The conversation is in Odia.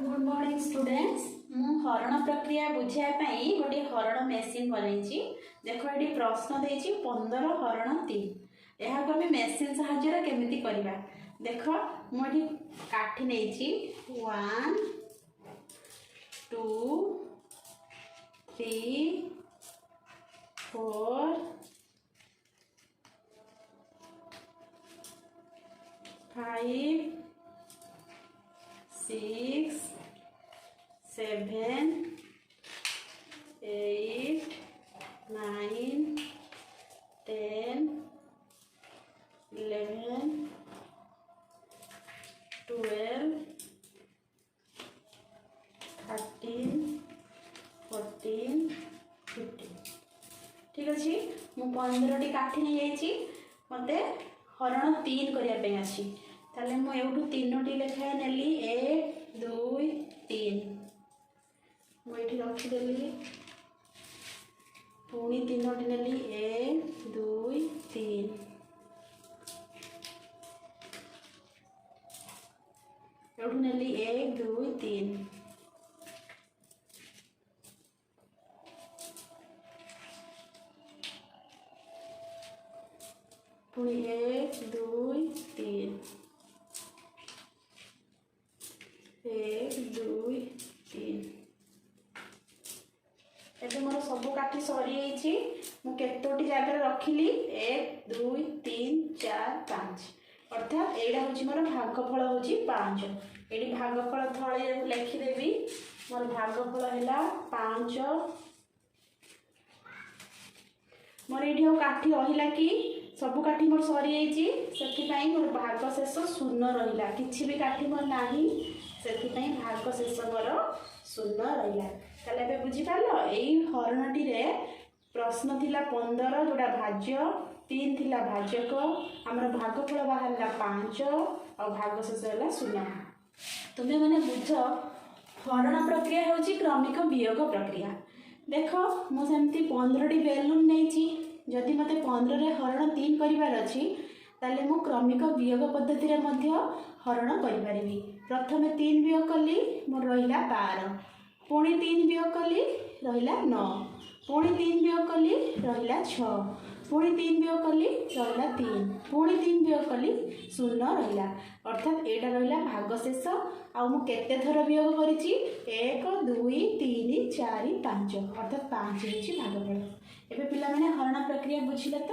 Good morning students. ମୁଁ ହରଣ ପ୍ରକ୍ରିୟା ବୁଝାଇବା ପାଇଁ ଗୋଟିଏ ହରଣ ମେସିନ୍ ବନେଇଛି। ଦେଖ, ଏଠି ପ୍ରଶ୍ନ ଦେଇଛି 15 ହରଣ 3। ଏହାକୁ ଆମେ ମେସିନ୍ ସାହାଯ୍ୟରେ କେମିତି କରିବା, ଦେଖ। ମୁଁ ଏଠି କାଠି ନେଇଛି। 1, 2, 3, 4, 5, 6, 7, 8, 9, 10, 11, 12, 13, 14, 15। ଠିକ୍ ଅଛି, ମୁଁ 15ଟି କାଠି ନେଇଯାଇଛି। ମୋତେ ହରଣ 3 କରିବା ପାଇଁ ଅଛି। ତାହେଲେ ମୁଁ ଏଇଠୁ ତିନୋଟି ଲେଖାଏଁ ନେଲି। ଏକ, ଦୁଇ, ତିନି, ମୁଁ ଏଇଠି ରଖିଦେଲି। ପୁଣି ତିନୋଟି ନେଲି। ଏକ, ଦୁଇ, ତିନି। ଏଇଠୁ ନେଲି। ଏକ, ଦୁଇ, ତିନି। ପୁଣି ଏକ, ଦୁଇ, ତିନି। ଏକ, ଦୁଇ, ତିନି। ଏବେ ମୋର ସବୁ କାଠି ସରିଯାଇଛି। ମୁଁ କେତୋଟି ଜାଗାରେ ରଖିଲି? ଏକ, ଦୁଇ, ତିନି, ଚାରି, ପାଞ୍ଚ। ଅର୍ଥାତ୍ ଏଇଟା ହେଉଛି ମୋର ଭାଗଫଳ ହେଉଛି 5। ଏଇଠି ଭାଗଫଳ ଥଳିରେ ମୁଁ ଲେଖିଦେବି। ମୋର ଭାଗଫଳ ହେଲା 5। ମୋର ଏଇଠି ଆଉ କାଠି ରହିଲା କି? ସବୁ କାଠି ମୋର ସରିଯାଇଛି। ସେଥିପାଇଁ ମୋର ଭାଗ ଶେଷ ଶୂନ ରହିଲା। କିଛି ବି କାଠି ମୋର ନାହିଁ, ସେଥିପାଇଁ ଭାଗ ଶେଷ ମୋର ଶୂନ ରହିଲା। ତାହେଲେ ଏବେ ବୁଝିପାରିଲ, ଏଇ ହରଣଟିରେ ପ୍ରଶ୍ନ ଥିଲା 15, ଯେଉଁଟା ଭାଜ୍ୟ, 3 ଥିଲା ଭାଜକ। ଆମର ଭାଗଫଳ ବାହାରିଲା 5 ଆଉ ଭାଗ ଶେଷ ହେଲା ଶୂନ। ତୁମେମାନେ ବୁଝ, ହରଣ ପ୍ରକ୍ରିୟା ହେଉଛି କ୍ରମିକ ବିୟୋଗ ପ୍ରକ୍ରିୟା। ଦେଖ, ମୁଁ ସେମିତି 15ଟି ବେଲୁନ୍ ନେଇଛି। ଯଦି ମୋତେ 15ରେ ହରଣ 3 କରିବାର ଅଛି, ତାହେଲେ ମୁଁ କ୍ରମିକ ବିୟୋଗ ପଦ୍ଧତିରେ ମଧ୍ୟ ହରଣ କରିପାରିବି। ପ୍ରଥମେ 3 ବିୟୋଗ କଲି, ମୋର ରହିଲା 12। ପୁଣି 3 ବିୟୋଗ କଲି, ରହିଲା 9। ପୁଣି 3 ବିୟୋଗ କଲି, ରହିଲା 6। ପୁଣି 3 ବିୟୋଗ କଲି, ରହିଲା 3। ପୁଣି 3 ବିୟୋଗ କଲି, ଶୂନ ରହିଲା। ଅର୍ଥାତ୍ ଏଇଟା ରହିଲା ଭାଗ ଶେଷ। ଆଉ ମୁଁ କେତେ ଥର ବିୟୋଗ କରିଛି? ଏକ, ଦୁଇ, ତିନି, ଚାରି, ପାଞ୍ଚ। ଅର୍ଥାତ୍ 5 ହେଉଛି ଭାଗଫଳ। ଏବେ ପିଲାମାନେ ହରଣ ପ୍ରକ୍ରିୟା ବୁଝିଲେ ତ?